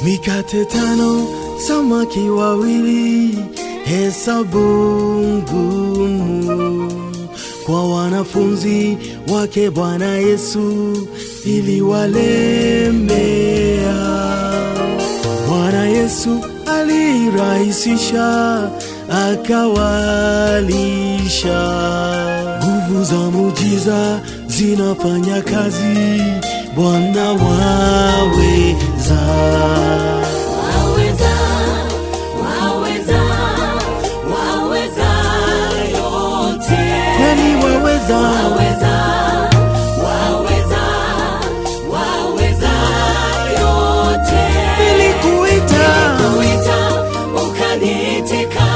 Mikate tano, samaki wawili, hesabu ngumu kwa wanafunzi wake Bwana Yesu iliwalemea. Bwana Yesu alirahisisha, akawalisha. Nguvu za muujiza zinafanya kazi, Bwana waweza. Waweza, waweza, waweza yote. Kweli waweza, Waweza, waweza, waweza yote. Nilikuita, Nilikuita, ukaniitika,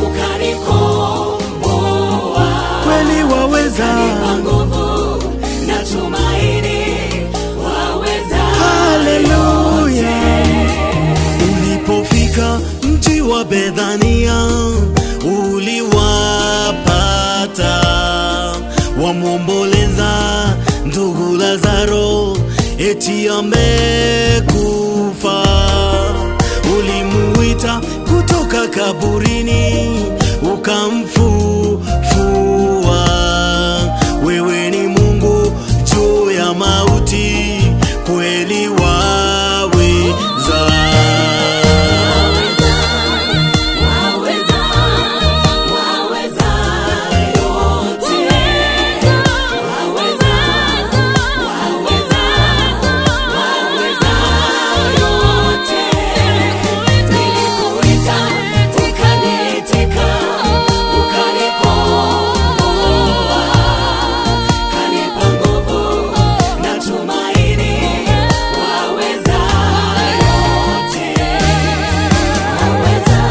ukanikomboa. Kweli waweza. Kwa nguvu na tumaini, waweza. Haleluya. Ulipofika mji wa Bethania, uliwapata wamwomboleza ndugu Lazaro, eti amekufa. Ulimuita kutoka kaburini, ukamfufua. Wewe ni Mungu juu ya mauti, kweli waweza. Waweza, waweza yote. Waweza, waweza, waweza yote. Nilikuita, ukaniitika, ukanikomboa. Kanipa nguvu na tumaini, waweza yote. Waweza,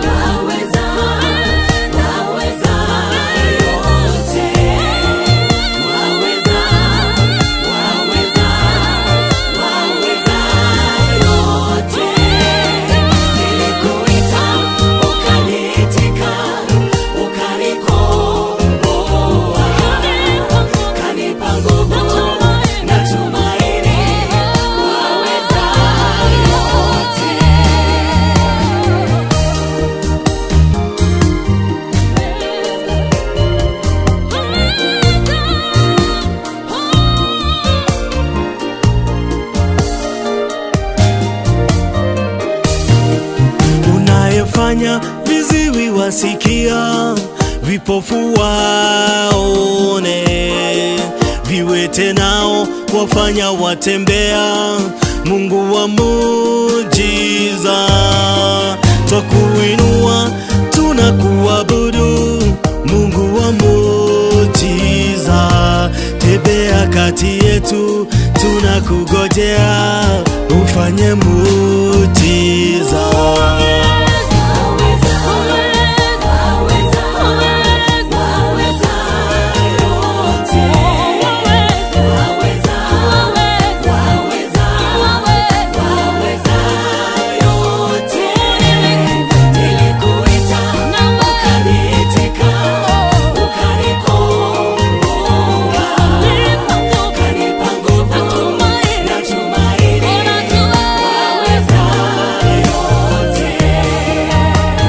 waweza, waweza yote. Waweza, waweza, waweza yote. Nilikuita, ukaniitika, ukanikomboa. Kanipa nguvu na tumaini, waweza yote. Unayefanya viziwi wasikia, vipofu waone, viwete nao wafanya watembea, Mungu wa muujiza, twakuinua tunakuabudu, Mungu wa muujiza, tembea kati yetu, tunakugojea ufanye muujiza. Waweza, waweza, waweza yote. Waweza, waweza, waweza yote. Nilikuita, ukaniitika, ukanikomboa. Kanipa nguvu na tumaini, waweza yote.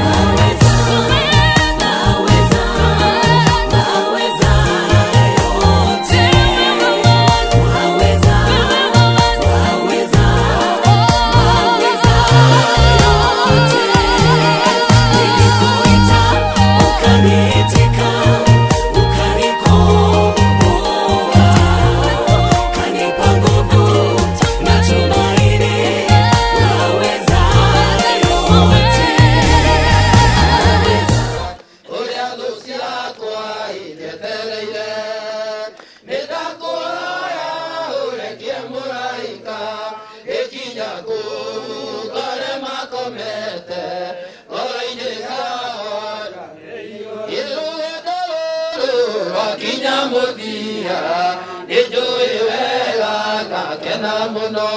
Waweza, waweza, waweza yote. Waweza, waweza, waweza yote. Nilikuita, ukaniitika, ukanikomboa. Kanipa nguvu na tumaini, waweza yote. Ũrĩa thũ ciakwa injetereire, nĩndakũhoya ũrekie mũraika ĩkinya kũu ngore makomete ngoro-inĩ ciao. Rũgendo rũrũ rwakinya mũthia, nĩnjũĩ wega ngakena mũno,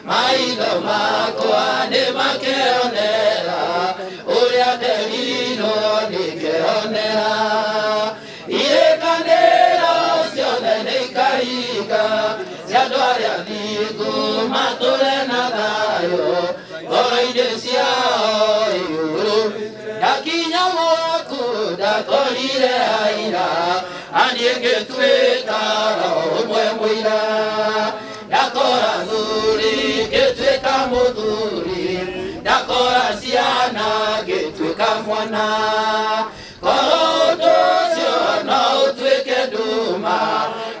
maitho makwa nĩmakeonera ũrĩa nderirwo nĩngeonera. Irĩkanĩro ciothe nĩikahinga cia andũ arĩa thingu matũre na Thayũ ngoro-inĩ ciao igũrũ. Ndakinya gwaku ndakorire aira, aniĩ ngĩtuĩka roho ũmwe mũira. Ndakora thuri ngĩtuĩka mũthuri, ndakora ciana ngĩtuĩka mwana. Korwo ũndũ ũcio no ũtuĩke nduma,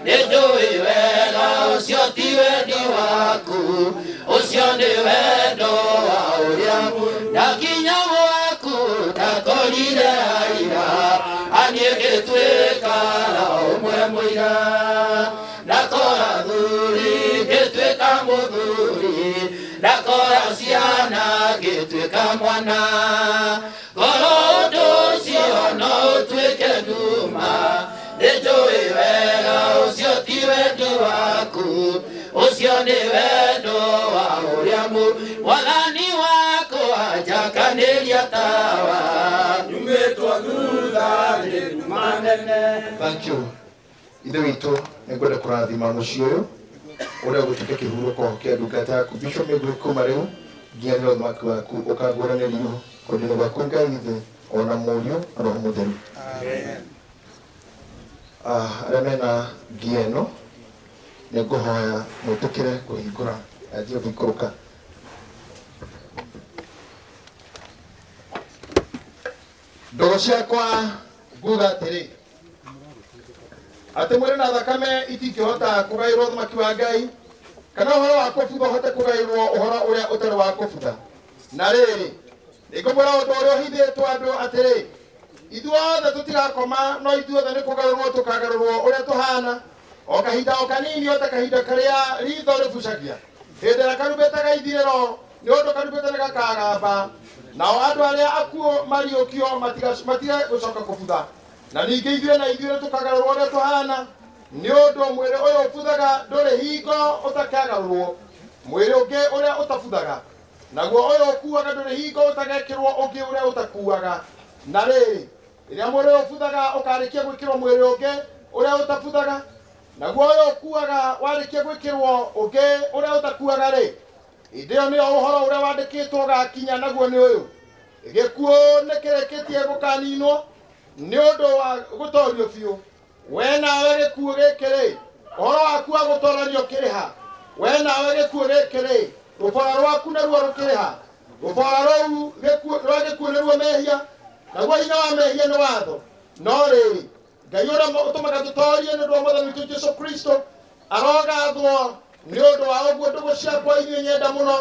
nĩnjũĩ wega ũcio ti wendi waku, ũcio nĩ wendo wa ũrĩa. Ndakinya gwaku ndakorire aira, aniĩ ngĩtuĩka roho ũmwe mũira. Ndakora thuri ngĩtuĩka mũthuri, ndakora ciana ngĩtuĩka mwana. Korwo ũndũ ũcio no ũtuĩke nduma, nĩnjũĩ wega ũcio ti wendi waku, ũcio nĩ wendo wa ũrĩa mwathani wakwa njakanĩria tawa. Nyumĩtwo thutha nĩ nduma nene. Thank you. Ithe witũ, nĩ ngwenda kũrathima mũciĩ ũyũ ũrĩa ũgũtuĩka kĩhurũko kĩa ndungata yaku Bishop Mĩgwi kuma rĩu nginya rĩrĩa ũthamaki waku ũkaguũranĩrio kwendinĩ gwaku Ngai Ithe ona Mũriũ na Roho Mũtheru. Ah, arĩa mena ngia ĩno nĩ ngũhoya mwĩtĩkĩre kũhingũra yanjie gũikũrũka. Ndũgũ ciakwa, nguga atĩrĩ atĩ mwĩrĩ na thakame itingĩhota kũgaĩrwo ũthamaki wa Ngai, kana ũhoro wa kũbutha ũhote kũgaĩrwo ũhoro ũrĩa ũtarĩ wa kũbutha. Na rĩrĩ, nĩngũmwĩra ũndũ ũrĩa ũhithĩtwo andũ atĩrĩ, ithuothe tũtigakoma, no ithuothe nĩ kũgarũrwo tũkagarũrwo ũrĩa tũhana, o kahinda o kanini, o ta kahinda karĩa ritho rĩbucagia, hĩndĩ ĩrĩa karumbeta ga ithirĩro, nĩ ũndũ karumbeta nĩ gakagamba, nao andũ arĩa akuũ mariũkio matige gũcoka kũbutha. Na ningĩ ithuĩ na ithuĩ nĩtũkagarũrwo ũrĩa tũhana, nĩ ũndũ mwĩrĩ ũyũ ũbuthaga ndũrĩ hingo ũtakagarũrwo mwĩrĩ ũngĩ ũrĩa ũtabuthaga, naguo ũyũ ũkuaga ndũrĩ hingo ũtagekĩrwo ũngĩ ũrĩa ũtakuaga. Na rĩrĩ, rĩrĩa mwĩrĩ ũyũ ũbuthaga ũkarĩkia gwĩkĩrwo mwĩrĩ ũngĩ ũrĩa ũtabuthaga, naguo ũyũ ũkuaga warĩkia gwĩkĩrwo ũngĩ ũrĩa ũtakuaga rĩ, hĩndĩ ĩyo nĩyo ũhoro ũrĩa wandĩkĩtwo ũgakinya, naguo nĩ ũyũ: gĩkuũ nĩkĩrĩkĩtie gũkaninwo nĩ ũndũ wa gũtorio biũ. We nawe gĩkuũ gĩkĩ rĩ, ũhoro waku wa gũtoranio ũkĩrĩ ha? We nawe gĩkuũ gĩkĩ rĩ, rũbora rwaku naruo rũkĩrĩ ha? Rũbora rũu rwa gĩkuũ nĩruo mehia, naguo hinya wa mehia nĩ watho. No rĩrĩ, Ngai ũrĩa ũtũmaga tũtorie nĩ ũndũ wa Mwathani witũ Jesu Kristo arogathwo. Nĩ ũndũ wa ũguo, ndũgũ ciakwa inyuĩ nyenda mũno,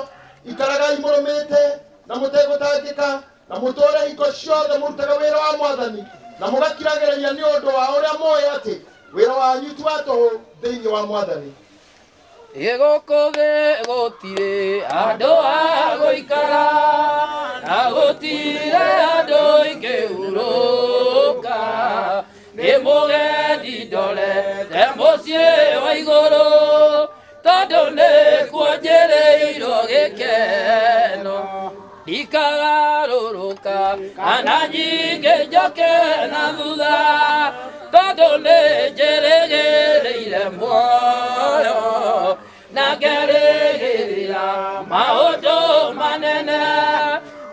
ikaragai mũrũmĩte na mũtegũtangĩka, na mũtũũre hingo ciothe mũrutaga wĩra wa Mwathani, na mũgakiragĩrĩria nĩ ũndũ wa ũrĩa mũĩ atĩ wĩra wanyu ti wa tũhũ thĩinĩ wa Mwathani. Gũkũ thĩ gũtirĩ andũ a gũikara, na gũtirĩ andũ ingĩhurũka. Nĩ mũgendi ndorete mũciĩ wa igũrũ, tondũ nĩkuo njĩrĩirwo gĩkeno. Ndikagarũrũka kana nyingĩ njoke na thutha, tondũ nĩ njĩrĩgĩrĩire muoyo na ngerĩgĩrĩra maũndũ manene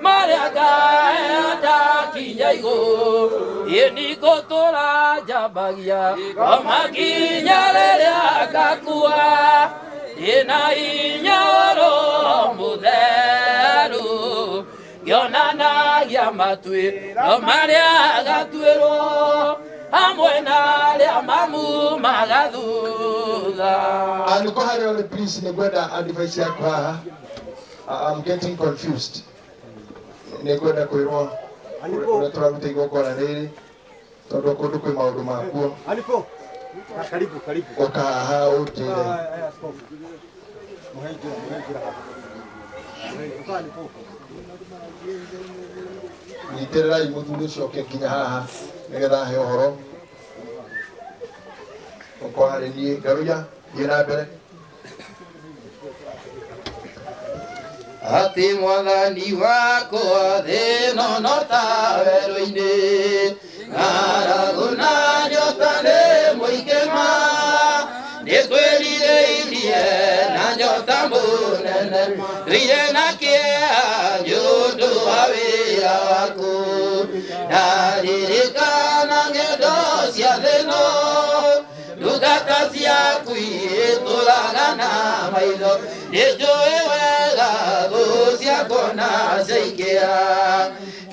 marĩa ngaheo ndakinya igũrũ. Ĩ nĩngũtũũra njambagia ngoma nginya rĩrĩa ngakua, ndĩna hinya wa Roho Mũtheru, ngĩonanagia matuĩro marĩa gatuĩrwo hamwe na arĩa mamumaga thutha. Niko harĩa ũrĩ, please, nĩ ngwenda advice yaku haha. I'm getting confused. Nĩ ngwenda kwĩrwo ũrĩa tũraruta igongona rĩrĩ, tondũ kũndũ kwĩ maũndũ makuo. Aniko. Karibu, karibu. Ũka haha ũnjĩre. Aya, askofu. Muhe njĩra, muhe njĩra haha. Ũka Aniko. Nyitĩrĩrai mũthuri ũcio oke nginya haha nĩgetha ahe ũhoro ũkorwo harĩ niĩ. Ngaruya, thiĩ na mbere. Atĩ Mwathani wakwa thĩ ĩno no ta werũ-inĩ, ng'aragu na nyota nĩ mũingĩ ma, nĩ kwĩrirĩirie na nyota mũno. Mũnene rire na kĩeha nĩ ũndũ wa wĩra waku ndaririkana ng'endo cia thĩno ndungata ciaku itũraga na maitho nĩ njũĩ wega thũ ciakwa na ciaingĩra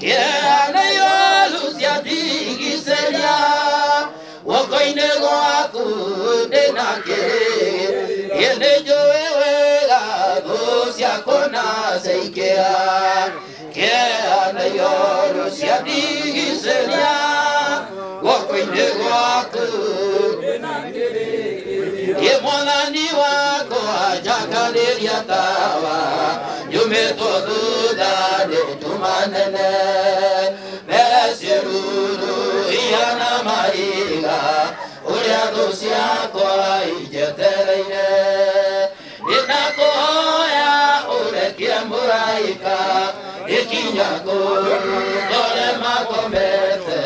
kĩeha nĩ ihoru ciandigicĩria guoko-inĩ gwaku ndĩna kĩrĩgĩ nĩ njũĩ wega thũ ciakwa na ciaingĩra kĩeha nĩ ihoru ciandigicĩria guoko-inĩ gwaku ĩ mwathani wakwa njakanĩria tawa nyumĩtwo thutha nĩ nduma nene mbere ciĩruru ihana mahiga ũrĩa thũ ciakwa injetereire nĩndakũhoya ũrekie mũraika ĩkinya kũu ndore makomete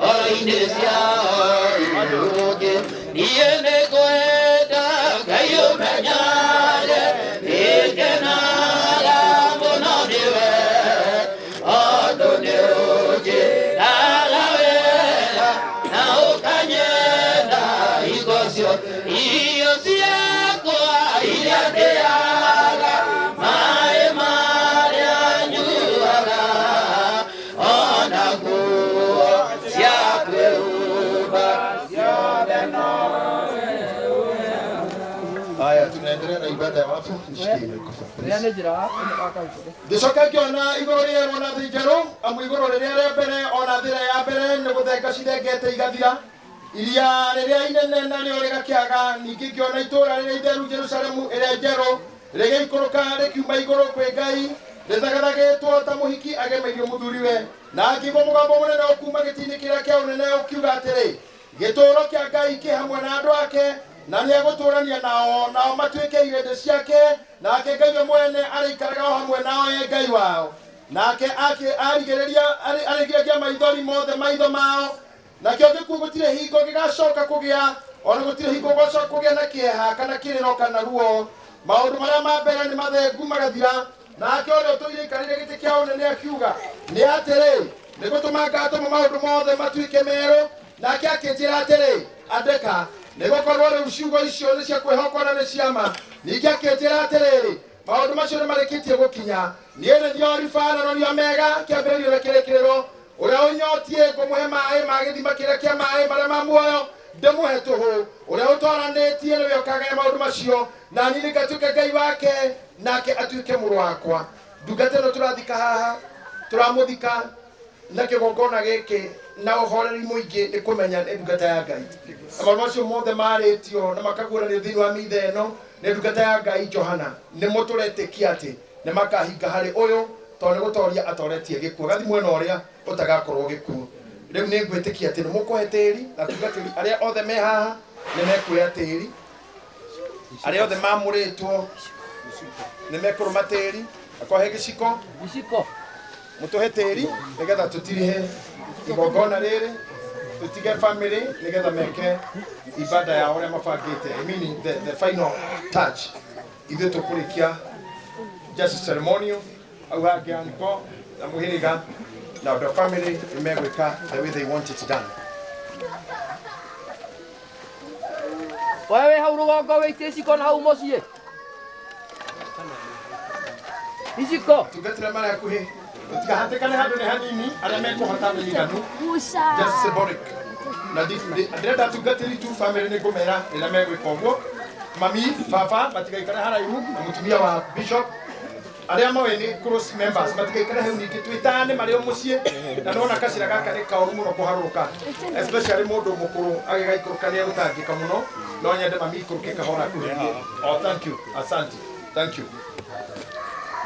oro-inĩ ciao irũngĩ niĩ nĩngwenda Ngai ũmenyage nĩngenaga mũno nĩwe tondũ nĩũnjĩkaga wega na ũkanyenda hingo ciothe irio ciakwa iria ndĩaga maĩ marĩa nyuaga ona nguo cia kwĩhumba ciothe Haya, tunaendelea na ibada ya wafu. Nishikie microphone, please. Ngĩcoka ngĩona igũrũ rĩerũ na thĩ njerũ, amu igũrũ rĩrĩa rĩa mbere ona thĩ ĩrĩa ya mbere nĩ gũthenga cithengete igathira, iria rĩrĩa inene narĩo rĩgakĩaga. Ningĩ ngĩona itũũra rĩrĩa itheru Jerusalemu ĩrĩa njerũ rĩgĩikũrũka rĩkiuma igũrũ kwĩ Ngai, rĩthagathagĩtwo ta mũhiki agemeirio mũthuriwe. Na ngĩigua mũgambo mũnene ũkuuma gĩtĩ-inĩ kĩrĩa kĩa ũnene ũkiuga atĩrĩ, gĩtũũro kĩa Ngai kĩ hamwe na andũ ake, na nĩegũtũũrania nao, nao matuĩke irĩndĩ ciake, nake Ngai we mwene arĩikaraga o hamwe nao e Ngai wao. Nake arigĩrĩria maithori mothe maitho mao, nakĩo gĩkuũ gũtirĩ hingo gĩgacoka kũgĩa, ona gũtirĩ hingo gũgacoka kũgĩa na kĩeha kana kĩrĩro kana ruo. Maũndũ marĩa ma mbere nĩ mathengu magathira. Nake ũrĩa ũtũire aikarĩire gĩtĩ kĩa ũnene akiuga, nĩ atĩrĩ, nĩ gũtũma ngatũma maũndũ mothe matuĩke merũ. Nake akĩnjĩra atĩrĩ, andĩka, nĩgũkorwo rĩu ciugo icio nĩ cia kwĩhokwo na nĩ cia ma. Ningĩ akĩnjĩra atĩrĩrĩ, maũndũ macio nĩ marĩkĩtie gũkinya. Niĩ nĩ niĩ Alifa na nĩ niĩ Omega, kĩambĩrĩrio na kĩrĩkĩrĩro. Ũrĩa ũnyotiĩ ngũmũhe maĩ ma gĩthima kĩrĩa kĩa maĩ marĩa ma muoyo, ndĩmũhe tũhũ. Ũrĩa ũtooranĩtie nĩwe ũkagaya maũndũ macio, na niĩ nĩngatuĩka Ngai wake, nake atuĩke mũrũ wakwa. Ndungata ĩno tũrathika haha, tũramũthika na kĩgongona gĩkĩ na ũhoreri mũingĩ nĩ kũmenya nĩ ndungata ya Ngai. Na maũndũ macio mothe marĩtio na makaguũranio thĩinĩ wa mitha ĩno nĩ ndungata ya Ngai Johana, nĩmo tũretĩkia atĩ nĩ makahinga harĩ ũyũ, tondũ nĩ gũtoria atoretie gĩkuũ, agathiĩ mwena ũrĩa ũtagakorwo gĩkuũ. Rĩu nĩ ngwĩtĩkia atĩ nĩ mũkũhe tĩri, na atungatĩri arĩa othe me haha nĩ mekuoya tĩri, arĩa othe mamũrĩtwo nĩ mekũrũma tĩri, akwahe gĩciko mũtũhe tĩri nĩgetha tũtirihe igongona rĩrĩ, tũtige family nĩgetha meke ibada yao ũrĩa mabangĩte. I mean the final touch. Ithuĩ tũkũrĩkia just ceremonial au hangĩ anko na mũhĩrĩga na the family nĩ megwĩka the way they want it done. Wewe hau rũgongo wĩitie iciko na hau mũciĩ. Iciko. Tungatĩra marĩa hakuhĩ, tũtigahatĩkane handũ nĩ hanini, arĩa mekũhota nĩ iganu. Just symbolic. Na ndĩrenda atungatĩri tu family nĩ ngũmera rĩrĩa megwĩka ũguo. Mami, baba matigaikare haraihu na mũtumia wa bishop. Arĩa moĩ nĩ close members matigaikare hau ningĩ, twĩtane marĩ o mũciĩ. Na nona kacĩra gaka nĩ kaũru mũno kũharũrũka, especially mũndũ mũkũrũ agĩgaikũrũka nĩ egũtangĩka mũno. No nyende mami ikũrũke kahora akuhĩrĩrie. Oh, thank you, asante, thank you.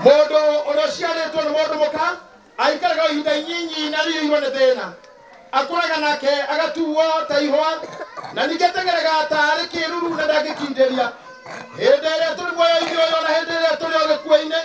Mũndũ ũrĩa ũciarĩtwo nĩ mũndũ mũka aikaraga ihinda inyinyi na rĩiyũirwo nĩ thĩna, akũraga nake agatuo ta ihũa, na ningĩ ategerega tarĩ kĩruru na ndangĩkindĩria. Hĩndĩ ĩrĩa tũrĩ muoyo-inĩ ũyũ na hĩndĩ ĩrĩa tũrĩ o gĩkuũ-inĩ,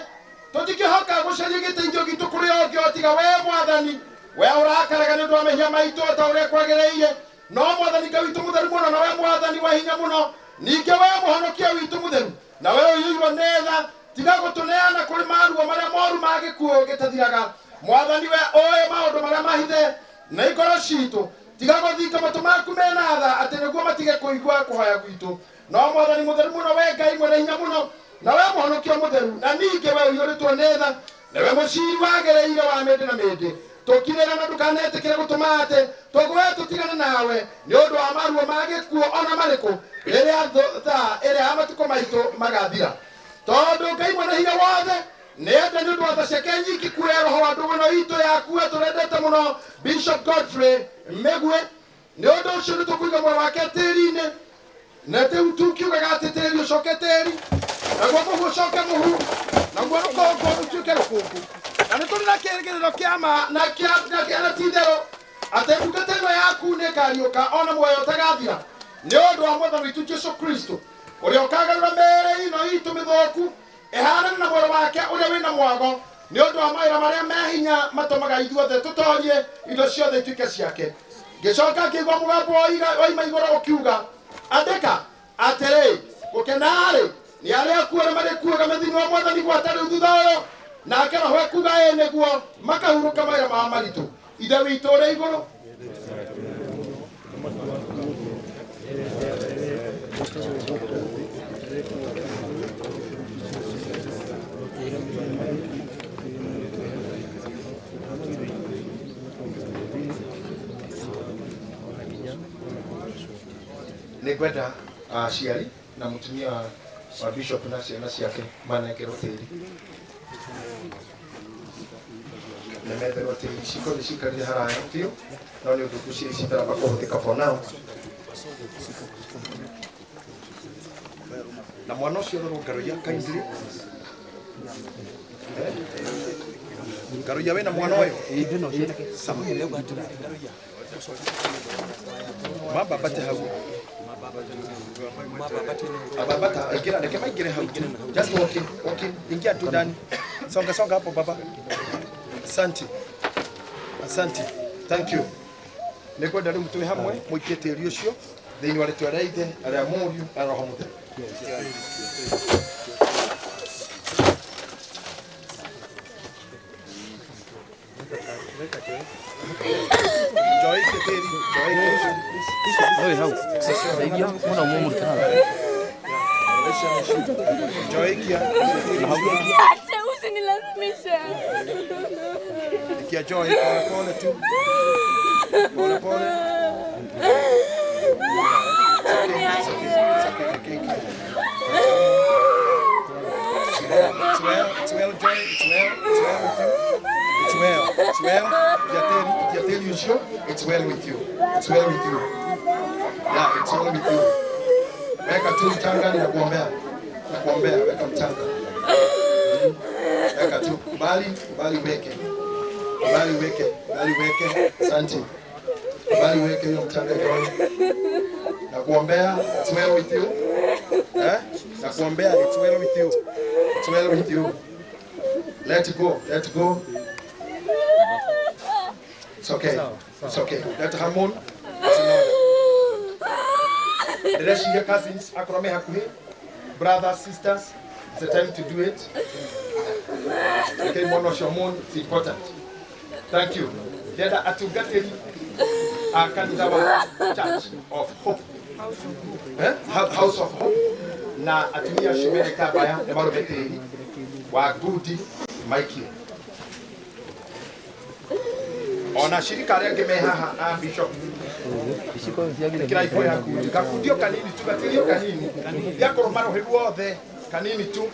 tũtingĩhoka gũcaria gĩteithio gitũ kũrĩ ũngĩ o tiga we Mwathani. We ũrakaraga nĩ ũndũ wa mehia maitũ ta ũrĩa kwagĩrĩire, no Mwathani Ngai witũ mũtheru mũno, na we Mwathani wa hinya mũno, Ningĩ we mũhonokia witũ mũtheru na we ũiyũirwo nĩ tha, tiga gũtũneana kũrĩ maruo marĩa moru ma gĩkuũ gĩtathiraga. Mwathani we ũĩ maũndũ marĩa mahithe na ngoro citũ, tiga gũthinga matũ maku mena tha atĩ nĩguo matige kũigua kũhoya gwitũ. No Mwathani mũtheru mũno, we Ngai mwene hinya mũno, na we mũhonokia mũtheru, na ningĩ we ũiyũrĩtwo nĩ tha, na we mũciri wagĩrĩire wa mĩndĩ na mĩndĩ, tũkirĩra na ndũkanetĩkĩre gũtũma atĩ tũgwe tũtigane nawe nĩ ũndũ wa maruo ma gĩkuũ ona marĩkũ rĩrĩa thaa ĩrĩa ya matukũ maitũ magathira. Tondũ Ngai mwene hinya wothe nĩenda nĩ ũndũ wa tha ciake nyingĩ kuoya roho wa ndũgũno itũ yaku tũrendete mũno Bishop Godfrey Mĩgwe. Nĩ ũndũ ũcio nĩ tũkũiga muoyo wake tĩri-inĩ, na rĩu tukiugaga atĩ tĩri ũcoke tĩri, naguo mũhu ũcoke mũhu, naguo rũkũngũ rũtuĩke rũkũngũ. Na nĩ tũrĩ na kĩrĩgĩrĩro kĩa ma na kĩa na ti itherũ atĩ ndungata ĩno yaku nĩ ĩkariũka ona muoyo ũtagathira nĩ ũndũ wa Mwathani witũ Jesu Kristo, ũrĩa ũkagarũra mĩĩrĩ ĩno itũ mĩthũku ĩhanane na mwĩrĩ wake ũrĩa wĩna mwago, nĩ ũndũ wa mawĩra marĩa me hinya matũmaga ithuothe tũtorie indo ciothe ituĩke ciake. Ngĩcoka ngĩigua mũgambo waima igũrũ ũkiuga, andĩka atĩrĩ, gũkena-rĩ nĩ arĩa akuũ arĩa marĩkuaga mĩthini wa Mwathani gwata rĩu thutha ũyũ. Nake Roho ekuga ĩ nĩguo makahurũka mawĩra mao maritũ. Ithe witũ ũrĩ igũrũ, nĩ ngwenda aciari na mũtumia wa bishop na ciana ciake manengerwo tĩri. Nĩ metherwo tĩri, ciko nĩ cikarire haraya biũ, no nĩ ũndũ ngwĩciria citaramba kũhũthĩka for now. Na mwana ũcio ũrorwo Ngaruiya kindly. Ngaruiya wĩna mwana ũyũ? Sawa. Mababate hau. Ababata, ingira, reke maingire hau. Just walk in, walk in. Ingia tu ndani. Songa, songa hapo baba. Asante. Asante. Thank you. Nĩngwenda rĩu twĩ hamwe mũikie tĩri ũcio thĩinĩ wa rĩtwa rĩa Ithe na rĩa Mũriũ na Roho Mũtheru. Joy tĩri, joy tĩri. Hau. Saidia mwana mũmũrute hau. Joy kia. Acha usinilazimishe. Kia Joy, pole pole tu. Pole pole. It's okay, it's okay, it's okay. It's well, it's well, Joy, it's well, it's well with you. It's well, it's well. Yateri ucio, it's well with you. It's well with you. Yeah, it's well with you. Weka tu mchanga, ninakuombea. Nakuombea, weka mchanga. Weka tu, kubali, kubali weke. Kubali weke, kubali weke. Asante. Kubali weke hiyo mchanga Joy. Nakuombea, it's well with you. Eh? Nakuombea, it's well with you. It's well with you. Let go, let go. It's okay. It's okay. Let her moan. It's in order. Ndĩreciria cousins akorwo me hakuhĩ, brothers, sisters, it's the time to do it. Okay, mwana ũcio moan, it's important. Thank you. Ndĩrenda atungatĩri a kanitha wa Church of Hope. Eh? House of Hope na atumia acio mena itambaya nĩ marũme tĩri wa ngundi maikie. Ona shirika arĩa angĩ me haha a bishop ĩkĩra ibũ ya ngundi gakundio kanini tu, gatirio kanini gĩakorwo marũhĩ ruothe kanini tu,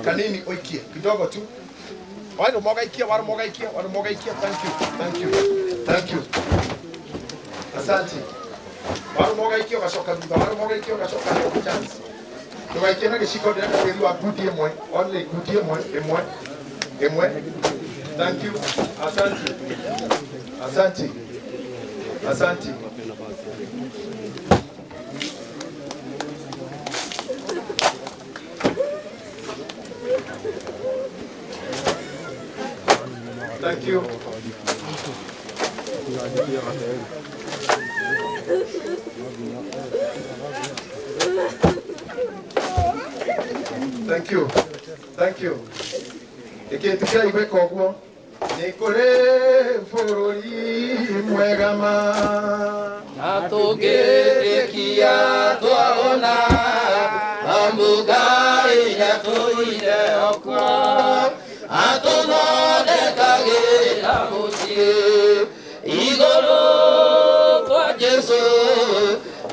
kanini ũikie kidogo tu. Warũma ũgaikia, warũma ũgaikia, warũma ũgaikia. Thank you, thank you, thank you. Asante. Warũma ũgaikia ũgacoka thutha, warũma ũgaikia ũgacoka hau chance. Ndũgaikie na gĩciko, ndĩrenda tĩri wa ngundi ĩmwe, only ngundi ĩmwe, ĩmwe, ĩmwe. Thank you. Asante. Asante. Asante. Thank you. Thank you. Thank you. Ikitikira igweka ũguo nĩ kũrĩ bũrũri mwega ma na tũngĩtĩkia twaona ambuga iria tũire okuo atũthondekagĩra mũciĩ igũrũ kwa Jesũ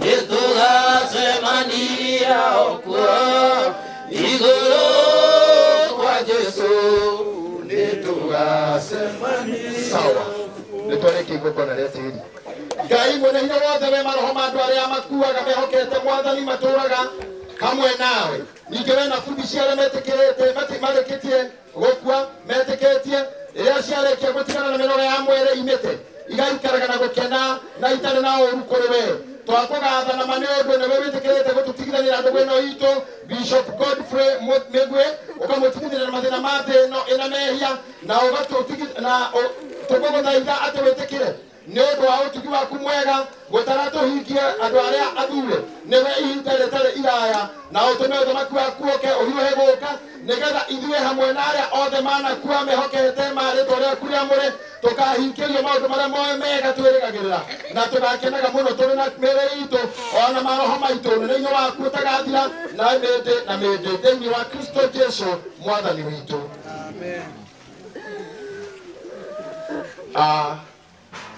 nĩtũgacemania okuo igũrũ kwa Jesũ nĩtũgacemania. Sawa, nĩtwarĩkia igongona rĩa tĩri. Ngai mwene hinya wothe we maroho ma andũ arĩa makuaga mehokete mwathani matũraga hamwe nawe. Ningĩ we na bundi cia arĩa metĩkĩrĩte marĩkĩtie gũkua metĩkĩtie rĩrĩa ciarĩkia gũtigana na mĩnoga ya mwĩrĩ imĩte igaikaraga na gũkena na itarĩ na ũũru kũrĩ we. Twakũgatha na ma nĩ ũndũ nĩwe wĩtĩkĩrĩte gũtũtigithania na ndũgũ ĩno itũ Bishop Godfrey Mĩgwe ũkamũtigithania na mathĩna ma thĩ ĩno ĩna mehia na tũgũgũthaitha atĩ wĩtĩkĩre nĩ ũndũ wa ũtugi waku mwega gũtara tũhingie andũ arĩa athure nĩwe ihinda rĩtarĩ iraya na ũtũme ũthamaki waku ũke ũhiũhe gũka nĩgetha ithuĩ hamwe na arĩa othe manakua mehokete marĩtwa rĩaku rĩamũre tũkahingĩrio maũndũ marĩa moe mega twĩrĩgagĩrĩra na tũgakenaga mũno tũrĩ na mĩĩrĩ itũ ona maroho maitũ ũnene-inĩ waku ũtagathira na mĩndĩ na mĩndĩ thĩinĩ wa Kristo Jesũ mwathani witũ. Amen.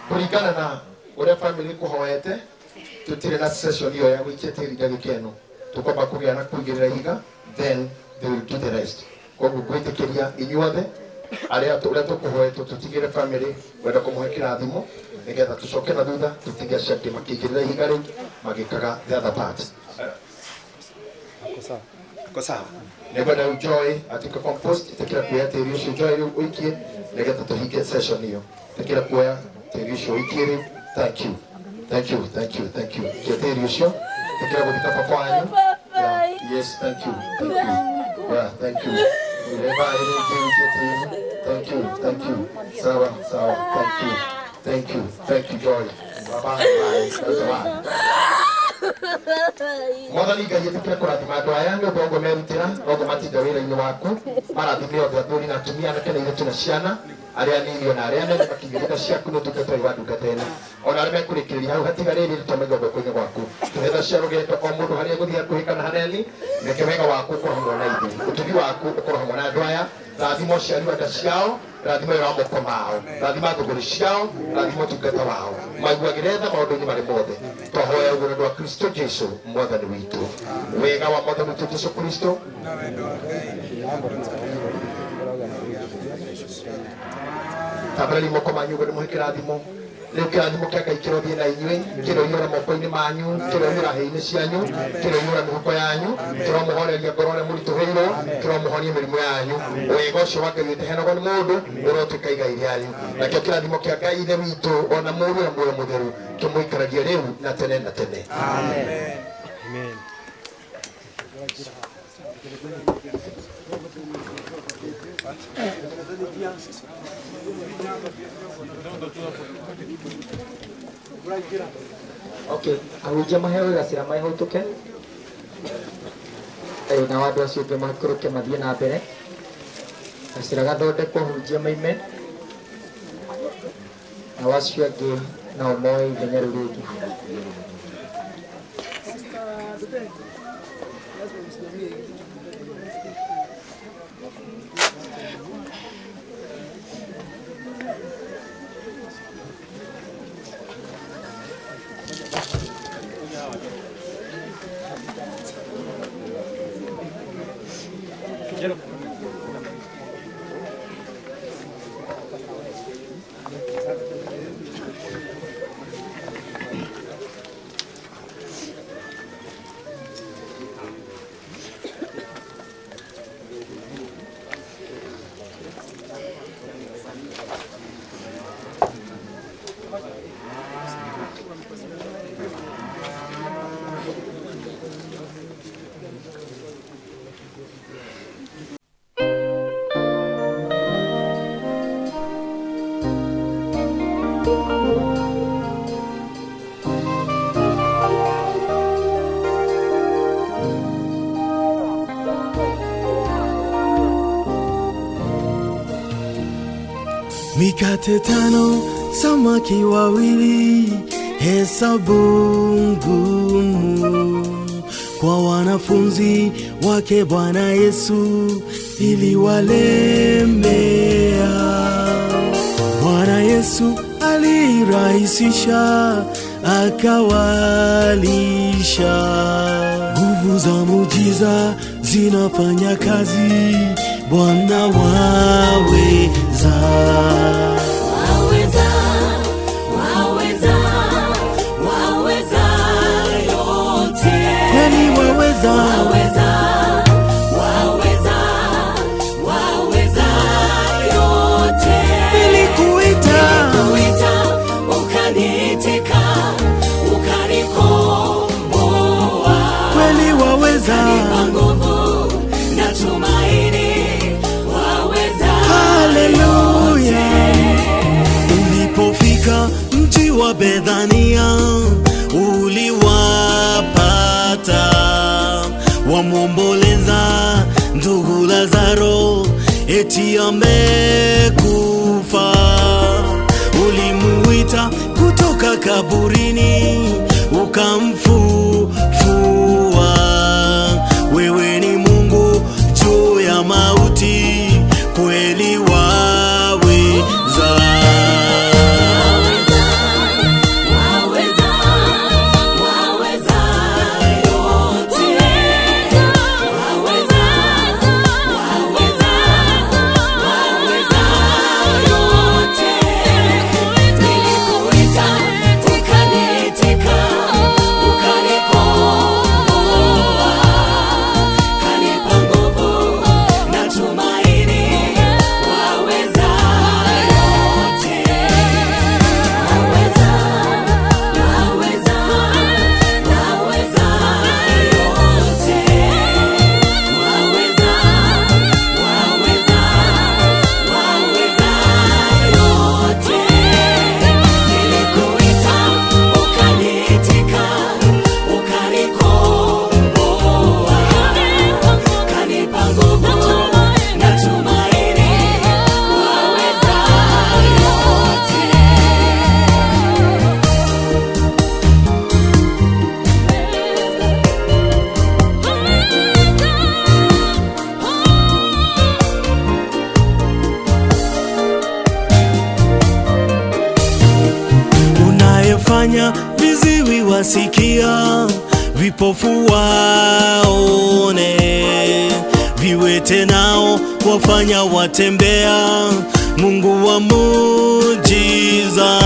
Kũringana na ũrĩa family kũhoete tũtirĩ na session ĩyo ya gũikia tĩri ndagĩka ĩno tũkwamba kũgĩa na kũigĩrĩra ihiga then they will do the rest. Koguo ngwĩtĩkĩria inyuothe arĩa ũrĩa tũkũhoetwo tũtigĩre family wenda kũmũhe kĩrathimo nĩgetha tũcoke na thutha tũtige acio angĩ makĩigĩrĩra ihiga rĩu magĩkaga the other part. Ko sawa. Nĩngwenda rĩu Joy atuĩke compost ĩtĩkĩra kuoya tĩri ũcio Joy rĩu ũikie nĩgetha tũhinge session ĩyo. Ĩtĩkĩra kuoya tĩri ũcio ũikie rĩu. Thank you. Thank you, thank you, thank you. Ikia tĩri ũcio ĩtĩkĩra gũthika baba wanyu. Yeah. Yes, thank you. Thank you. Yeah, thank you. Bye, thank you, thank you. Sawa, sawa, thank you. Thank you, thank you, Joy. Bye bye. Bye. Mwathani Ngai ĩtĩkĩre kũrathima andũ aya nĩ ũndũ wa ũguo merutĩra noguo matinda wĩra-inĩ waku marathime othe athuri na atumia anake na airĩtu na ciana arĩa anini ona arĩa anene makĩigĩrĩra ciaku nĩ ũtungata ũyũ wa ndungata ĩno ona arĩa mekũrĩkĩrĩria hau hatigarĩrĩ tũmaiga guoko-inĩ gwaku tũhe cia rũgendo o mũndũ harĩa egũthiĩ hakuhĩ kana hanene reke wega waku ũkorwo hamwe na ithuĩ ũtugi waku ũkorwo hamwe na andũ aya rathima ũciari wa nda ciao rathima wĩra wa moko mao rathima thũgũrĩ ciao rathima ũtungata wao maiguagĩre tha maũndũ-inĩ marĩ mothe twahoya ũguo nĩ ũndũ wa Kristo Jesũ mwathani witũ wega wa mwathani witũ Jesũ Kristo tambarari moko manyu ũguo nĩ mũhe kĩrathimo rĩu kĩrathimo kĩa Ngai kĩrothiĩ na inyuĩ kĩroiyũra moko-inĩ manyu kĩroiyũra hĩ-inĩ cianyu kĩroiyũra mĩhuko yanyu kĩromũhoreria ngoro ũrĩa mũritũhĩirwo kĩromũhonia mĩrimũ yanyu wega ũcio wa Ngai ũteheanagwo nĩ mũndũ ũrotuĩka igai rĩanyu nakĩo kĩrathimo kĩa Ngai ithe witũ ona Mũriũ na Muoyo Mũtheru kĩmũikaragie rĩu na tene na tene. Amen. Okay, ahunjia maheo gacĩra mahũtũke nao andũ acio angĩ maikũrũke mathiĩ na mbere gacĩra gathondekwo ahunjia maime nao acio angĩ nao moe ithenya rĩu rĩngĩ. Mikate tano, samaki wawili, hesabu ngumu kwa wanafunzi wake Bwana Yesu iliwalemea. Bwana Yesu alirahisisha, akawalisha. Nguvu za muujiza zinafanya kazi, Bwana waweza. Waweza, waweza, waweza yote. Kweli waweza, Waweza, waweza, waweza yote. nilikuita Nilikuita, ukaniitika, ukanikomboa. kweli waweza. Ukanipa nguvu na tumaini, waweza Haleluya. Ulipofika mji wa Bethania, uliwapata wamwomboleza ndugu Lazaro, eti amekufa. Ulimuita kutoka kaburini, ukamfufua. Wewe ni Mungu juu ya mauti, kweli waweza. Waweza, waweza yote. Waweza, waweza, waweza yote. Nilikuita, ukaniitika, ukanikomboa. Kanipa nguvu na tumaini, waweza yote. Waweza, waweza, waweza yote. Waweza, waweza, waweza yote. Nilikuita, ukaniitika, ukanikomboa. Kanipa nguvu na tumaini, waweza yote. Unayefanya viziwi wasikia, vipofu waone, viwete nao wafanya watembea. Mungu wa muujiza,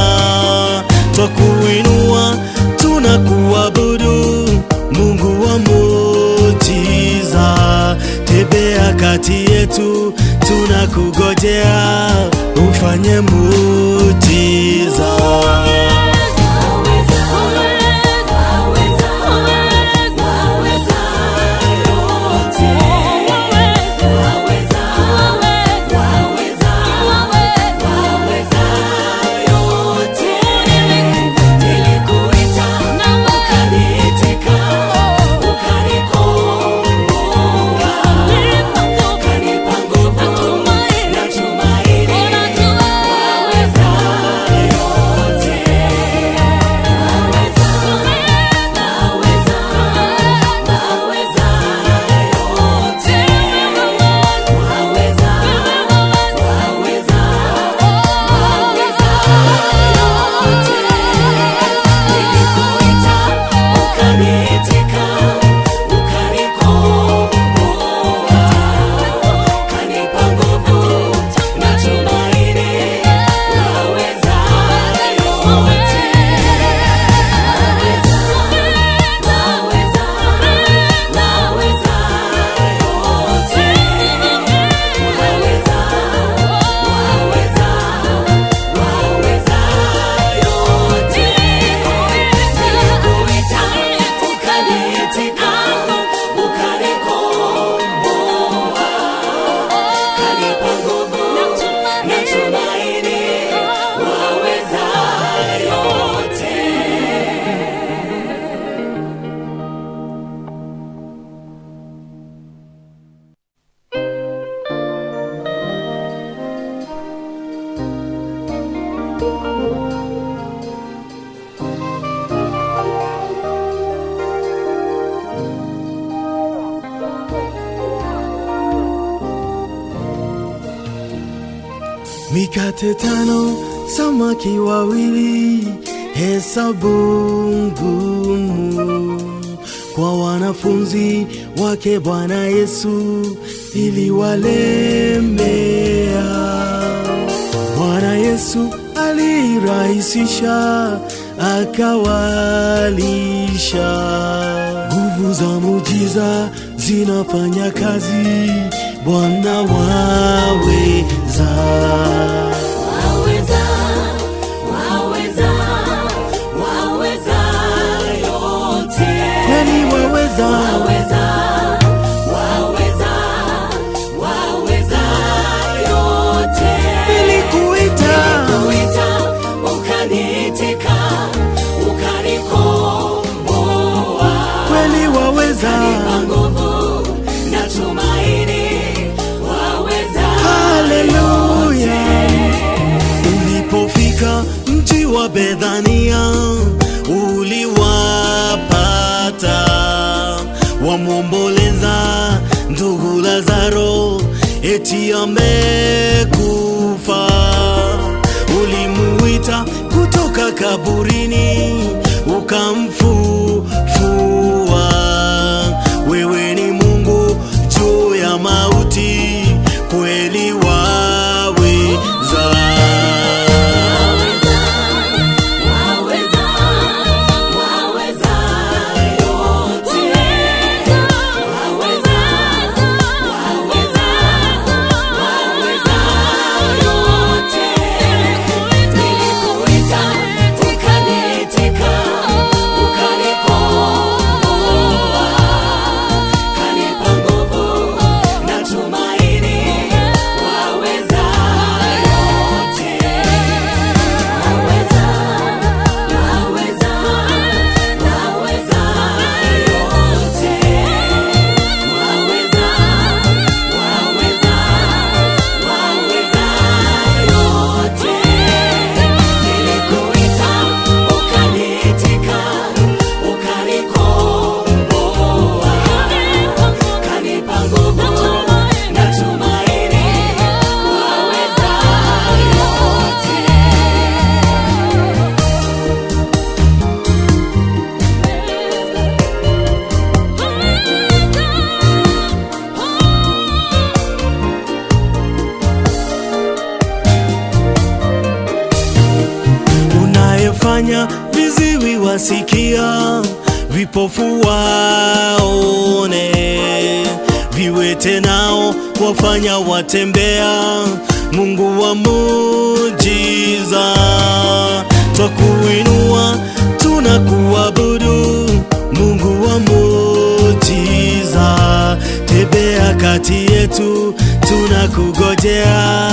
twakuinua tunakuabudu. Mungu wa muujiza, tembea kati yetu, tunakugojea ufanye muujiza. Waweza, waweza, waweza yote. Waweza, waweza, waweza yote. Nilikuita, ukaniitika, ukanikomboa. Ukanipa nguvu na tumaini, waweza yote. Mikate tano, samaki wawili, hesabu ngumu kwa wanafunzi wake Bwana Yesu iliwalemea. Bwana Yesu alirahisisha, akawalisha. Nguvu za muujiza zinafanya kazi, Bwana waweza. Waweza, waweza, waweza yote. Kweli waweza, Waweza, waweza, waweza yote. nilikuita Nilikuita, ukaniitika, ukanikomboa. kweli waweza. Ukanipa nguvu na tumaini, waweza Haleluya. yote. Ulipofika mji wa Bethania, uliwapata wamwomboleza ndugu Lazaro, eti amekufa. Ulimuita kutoka kaburini, ukamfufua. Wewe ni Mungu juu ya mauti, kweli waweza. Waweza, waweza yote. Waweza, waweza, waweza yote. Nilikuita, ukaniitika, ukanikomboa. Kanipa nguvu na tumaini, waweza yote. Waweza, waweza, waweza yote. Waweza, waweza, waweza yote. Nilikuita, ukaniitika, ukanikomboa. Kanipa nguvu na tumaini, waweza yote. Unayefanya viziwi wasikia, vipofu waone, viwete nao wafanya watembea. Mungu wa muujiza, twakuinua tunakuabudu, Mungu wa muujiza, tembea kati yetu, tunakugojea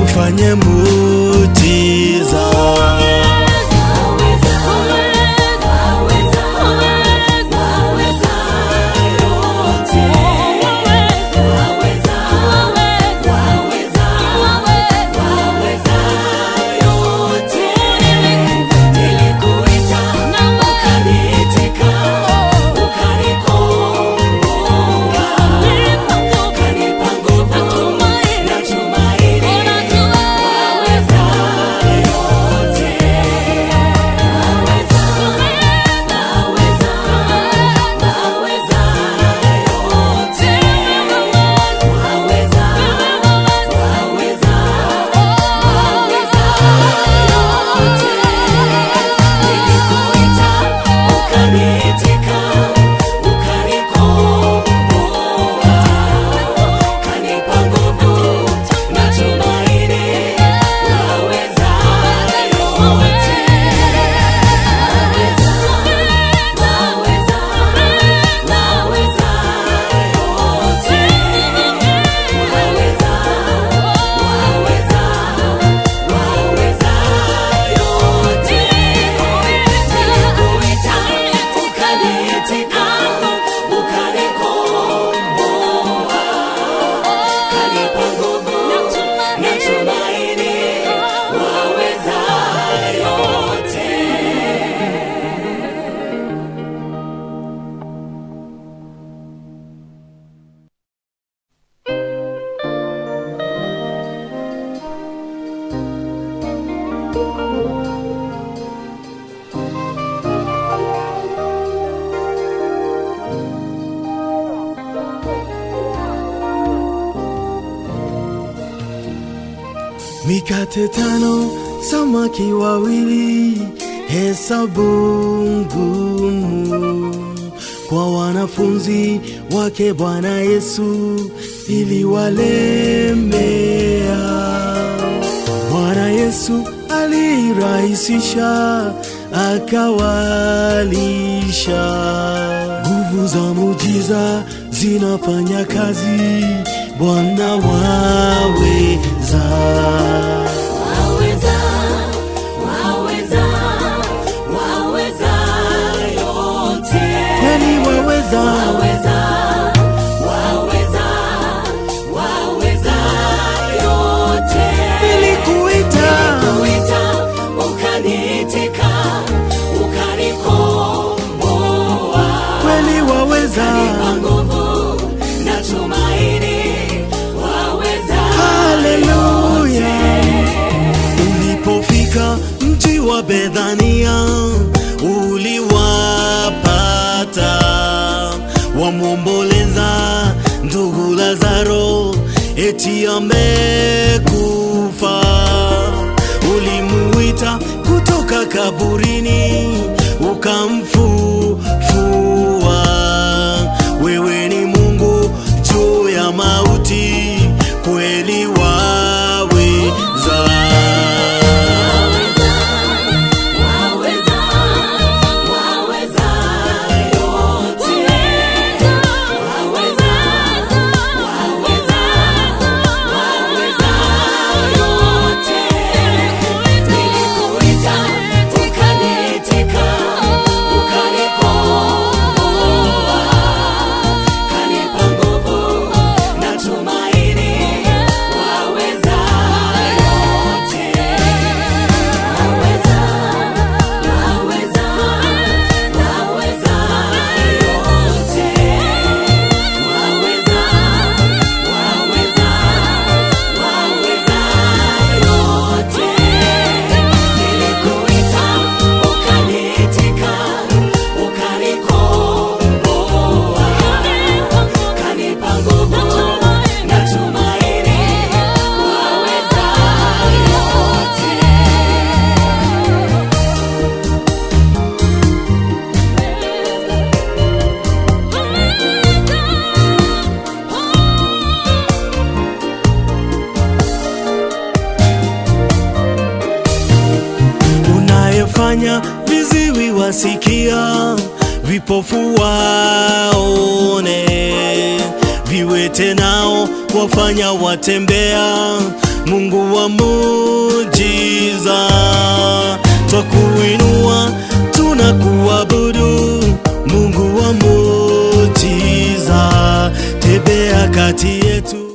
ufanye muujiza. Waweza, waweza, waweza yote. Waweza, waweza, waweza yote. Nilikuita, ukaniitika, ukanikomboa. Ukanipa nguvu na tumaini, waweza yote. Mikate tano, samaki wawili, hesabu ngumu kwa wanafunzi wake Bwana Yesu iliwalemea. Bwana Yesu alirahisisha, akawalisha. Nguvu za muujiza zinafanya kazi, Bwana waweza. Waweza, waweza, waweza yote. Kweli waweza, Waweza, waweza, waweza yote. nilikuita Nilikuita, ukaniitika, ukanikomboa. kweli waweza. Ukanipa nguvu na tumaini, waweza Haleluya. yote. Ulipofika mji wa Bethania, uliwapata wamwomboleza ndugu Lazaro, eti amekufa. Ulimuita kutoka kaburini, ukamfufua. Wewe ni Mungu juu ya mauti, kweli waweza. Waweza, waweza, waweza yote. Waweza, waweza, waweza yote. Nilikuita, ukaniitika, ukanikomboa. Kanipa nguvu na tumaini, waweza yote. Waweza, waweza, waweza yote. Waweza, waweza, waweza yote. Nilikuita, ukaniitika, ukanikomboa. Kanipa nguvu na tumaini, waweza yote. Unayefanya viziwi wasikia, vipofu waone, viwete nao wafanya watembea. Mungu wa muujiza, twakuinua tunakuabudu, Mungu wa muujiza, tembea kati yetu.